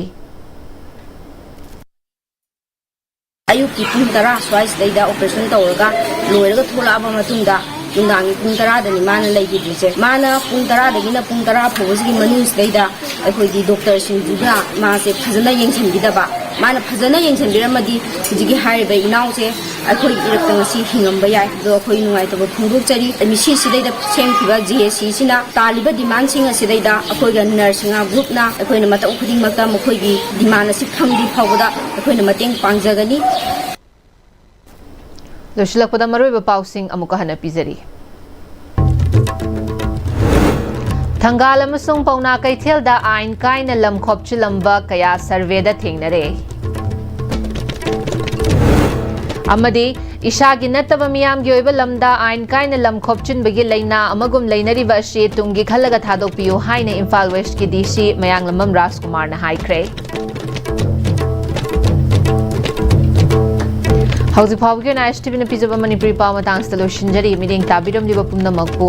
ꯑꯌꯨꯛꯀꯤ ꯄꯨꯡ ꯇꯔꯥ ꯁ꯭ꯋꯥꯏꯁꯤꯗꯩꯗ ꯑꯣꯄꯔꯦꯁꯟ ꯇꯧꯔꯒ ꯂꯣꯏꯔꯒ ꯊꯣꯛꯂꯛꯑꯕ ꯃꯇꯨꯡꯗ ꯅꯨꯡꯗꯥꯡꯒꯤ ꯄꯨꯡ ꯇꯔꯥꯗꯅꯤ ꯃꯥꯅ ꯂꯩꯈꯤꯗ꯭ꯔꯤꯁꯦ꯫ ꯃꯥꯅ ꯄꯨꯡ ꯇꯔꯥꯗꯒꯤꯅ ꯄꯨꯡ ꯇꯔꯥ ꯐꯥꯎꯕꯁꯤꯒꯤ ꯃꯅꯨꯡꯁꯤꯗꯩꯗ ꯑꯩꯈꯣꯏꯒꯤ ꯗꯣꯛꯇꯔꯁꯤꯡꯗꯨꯅ ꯃꯥꯁꯦ ꯐꯖꯅ ꯌꯦꯡꯁꯤꯟꯕꯤꯗꯕ, ꯃꯥꯅ ꯐꯖꯅ ꯌꯦꯡꯁꯤꯟꯕꯤꯔꯝꯃꯗꯤ ꯍꯧꯖꯤꯛꯀꯤ ꯍꯥꯏꯔꯤꯕ ꯏꯅꯥꯎꯁꯦ ꯑꯩꯈꯣꯏꯒꯤ ꯏꯔꯛꯇ ꯉꯁꯤ ꯍꯤꯡꯉꯝꯕ ꯌꯥꯏ꯫ ꯑꯗꯣ ꯑꯩꯈꯣꯏ ꯅꯨꯡꯉꯥꯏꯇꯕ ꯐꯣꯡꯗꯣꯛꯆꯔꯤ꯫ ꯃꯤꯁꯤꯁꯤꯗꯩꯗ ꯁꯦꯝꯈꯤꯕ ꯖꯦ ꯑꯦ ꯁꯤꯁꯤꯅ ꯇꯥꯜꯂꯤꯕ ꯗꯤꯃꯥꯟꯁꯤꯡ ꯑꯁꯤꯗꯩꯗ ꯑꯩꯈꯣꯏꯒ ꯅꯔꯁꯤꯡꯍꯥ ꯒ꯭ꯔꯨꯞꯅ ꯑꯩꯈꯣꯏꯅ ꯃꯇꯝ ꯈꯨꯗꯤꯡꯃꯛꯇ ꯃꯈꯣꯏꯒꯤ ꯗꯤꯃꯥꯟ ꯑꯁꯤ ꯐꯪꯗ꯭ꯔꯤ ꯐꯥꯎꯕꯗ ꯑꯩꯈꯣꯏꯅ ꯃꯇꯦꯡ ꯄꯥꯡꯖꯒꯅꯤ꯫ ꯂꯣꯏꯁꯤꯜꯂꯛꯄꯗ ꯃꯔꯨꯑꯣꯏꯕ ꯄꯥꯎꯁꯤꯡ ꯑꯃꯨꯛꯀ ꯍꯟꯅ ꯄꯤꯖꯔꯤ꯫ ꯊꯪꯒꯥꯜ ꯑꯃꯁꯨꯡ ꯄꯥꯎꯅꯥ ꯀꯩꯊꯦꯜꯗ ꯑꯥꯏꯟ ꯀꯥꯏꯅ ꯂꯝ ꯈꯣꯞꯆꯤꯜꯂꯝꯕ ꯀꯌꯥ ꯁꯔꯚꯦꯗ ꯊꯦꯡꯅꯔꯦ꯫ ꯑꯃꯗꯤ ꯏꯁꯥꯒꯤ ꯅꯠꯇꯕ ꯃꯤꯌꯥꯝꯒꯤ ꯑꯣꯏꯕ ꯂꯝꯗ ꯑꯥꯏꯟ ꯀꯥꯏꯅ ꯂꯝ ꯈꯣꯞꯆꯤꯟꯕꯒꯤ ꯂꯩꯅꯥ ꯑꯃꯒꯨꯝ ꯂꯩꯅꯔꯤꯕ ꯑꯁꯤ ꯇꯨꯡꯒꯤ ꯈꯜꯂꯒ ꯊꯥꯗꯣꯛꯄꯤꯌꯨ ꯍꯥꯏꯅ ꯏꯝꯐꯥꯜ ꯋꯦꯁ꯭ꯠꯀꯤ ꯗꯤ ꯁꯤ ꯃꯌꯥꯡꯂꯝꯕꯝ ꯔꯥꯖꯀꯨꯃꯥꯔꯅ ꯍꯥꯏꯈ꯭ꯔꯦ꯫ ꯍꯧꯖꯤꯛ ꯐꯥꯎꯕꯒꯤ ꯑꯣꯏꯅ ꯑꯥꯏ ꯑꯦꯁ ꯇꯤ ꯚꯤꯅ ꯄꯤꯖꯕ ꯃꯅꯤꯄꯨꯔꯤ ꯄꯥꯎ ꯃꯇꯥꯡꯁꯤꯗ ꯂꯣꯏꯁꯤꯟꯖꯔꯤ꯫ ꯃꯤꯠꯌꯦꯡ ꯇꯥꯕꯤꯔꯝꯂꯤꯕ ꯄꯨꯝꯅꯃꯛꯄꯨ